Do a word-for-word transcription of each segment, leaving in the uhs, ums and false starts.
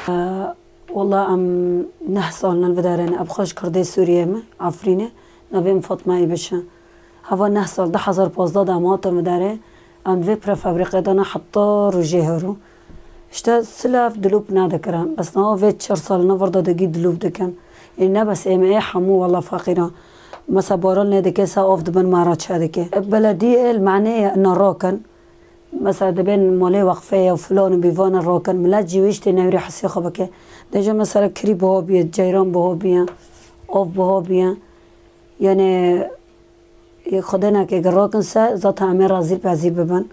Wela em neh sal ne li vê derê ne. Em xwe ji Kurdê Sûriyê me, Efrînê. Navê min Fatma Îbiş e. Heva neh sal, du hezar pazdeh de em hatin vê derê. Em di vê prefabrîqê de ne heta rojê hero. Îşte silav dilop nedikirin. Bes niha vê çar sal ne vir de digî dilop dikin. Ê ne bes ê me, ê hemû wela feqîran. Mesela baran lê dike, se av dibin me re çe dike. Belediyê li manê ne rakin. Mesela dibên malê weqfê ye û filan û bîvan e rakin. Milet jî wê tiştê newrê hesê xwe bike. Dê jî mesela kirî biha bûye, ceyran biha bûye, av biha bûye. Yani, ê Xwedê neke, eger rakin se, zaten em ê rezîl pezîl bibin.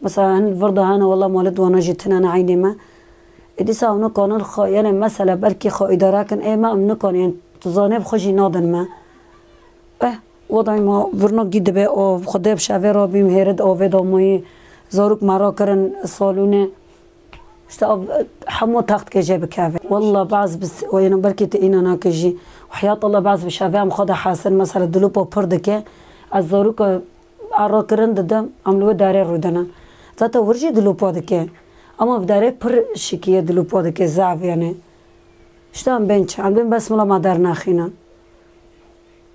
Mesela hin vir de hene, wela malê di wana jî tune ne eynê me. Ê dîsa em nikanin xwe, yani mesela belkî xwe îdare kin, ê me em nikanin, yani tu zanê bi xwe jî nadin me. Eh, wedayê ma virna gî dibe av, Xwedê bi şevê re bîm hêrê di avê de mayî, zarok me rakirin salûnê. Îşte av, hemû text ke jê bikeve. Walla baz bis, o yeno belkî tu îna nake jî. Hiyat Allah baz bi şevê em xwe de hesin, mesela dilopa pir dike. Ez zaroka a rakirin didim, em li wê derê rûdinin. Zaten wir jî dilopa dike. Ama bi derê pir şikiye dilopa dike, zaf yani. Îşte em bên çi, em bên bes mila me dernaxînin.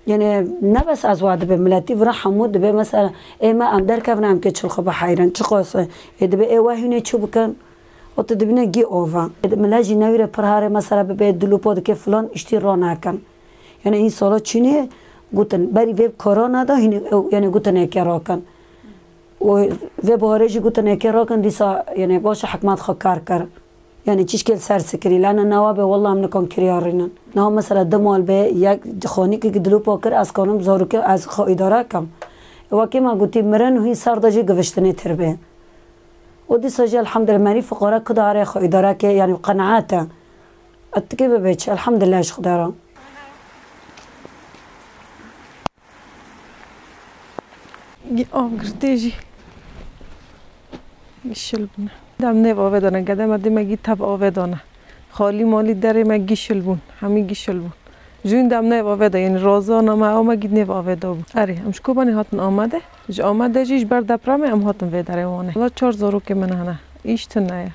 Yani ne bes ez wa dibe, miletî vira hemû dibe, mesela ê me em derkevin em kê çil xwe biheyrin, çiqas ê dibe ê we hûnê çi bikin, o tu dibîne gî ova. Ê milet jî newîre pir harê mesela bibe dilopa dike filan iştî ra nekin. Yani hîn sala çînê gotin, berî vê korona da hîn ew, yani gotin ê kê rakin. Û vê buharê jî gotin ê kê rakin dîsa, yani baş e hikmet xwe kar kir. Yani çişkê li ser sikirî, lana nawa be wela em nikan kiriyarînin. Nawa mesela du mal be, yek xanîkekî dilopa kir, ez kanim zarokê ez xwe îdare kim. Wekî me gotî mirin û hîn ser de jî giviştinê tir be. Û dîsa jî elhamdulillah merî fiqara ku dare xwe îdare ke, yani qenaet e. Etikê bibe çi, elhamdulillah ji Xwedê re. Gi-, av girtê jî gişil bûne. Dem nêv avê dane, gede me dê me gî tev avê dane. Xalî malî derê me gişil bûn, hemî gişil bûn. Jûn dem nêv avê de, yani razana me, ew me gî nêv avê da bû. Erê, em ji Kobanê hatin Amedê. Ji Amedê jî ji ber depremê em hatin vê derê Wanê. Wela çar zarokê min hene. Îş tune ye.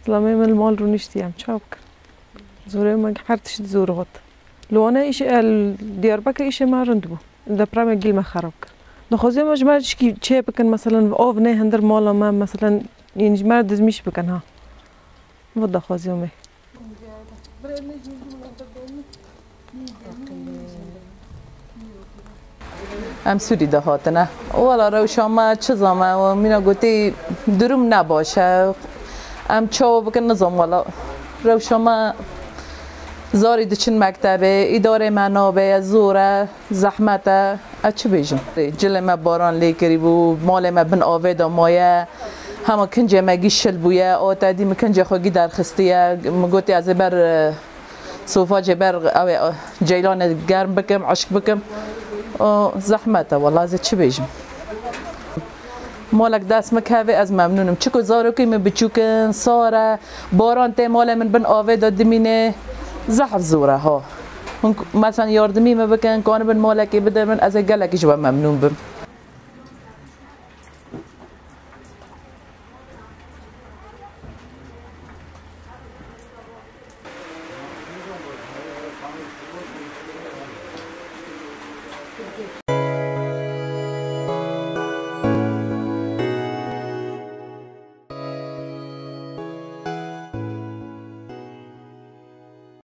Zilamê min li mal rûniştiye, em çawa bikin? Zorê me her tişt zor hat. Li Wanê îşê, el Diyarbekir îşê me rind bû. Depremê gil me xerab kir. Daxwaziya me ji me tişkî çê bikin, meselen av nê hindir mala me, meselen, yên ji me re dizmîş bikin ha. Bu daxwaziya me. Em Sûrî de hatine. Wela rewşa me çi zame, mîna gotî durum ne baş e. Em çawa bikin nizam wela. Rewşa me zarî diçin mektebê, îdarê me nabe, zor e, zehmet e. Ez çi bêjim? Cilê me baran lê kirî bû, malê me bin avê de maye. Hema kincê me gî şil bûye, o te dî min kincê xwe gî derxistiye. Min gotî ez ê ber, e, Sofacê ber ew ê ceylanê germ bikim, eşk bikim. O zehmet e, wela ez ê çi bêjim? Malek dest min keve ez memnûn im. Çiko zarokê min biçûk in, sar e, baran tê malê min bin avê de dimîne. Zehf zor e ha. Hûn mesela yardimî min bikin, kanibin malekê bidin min, ez ê gelekî ji we memnûn bim.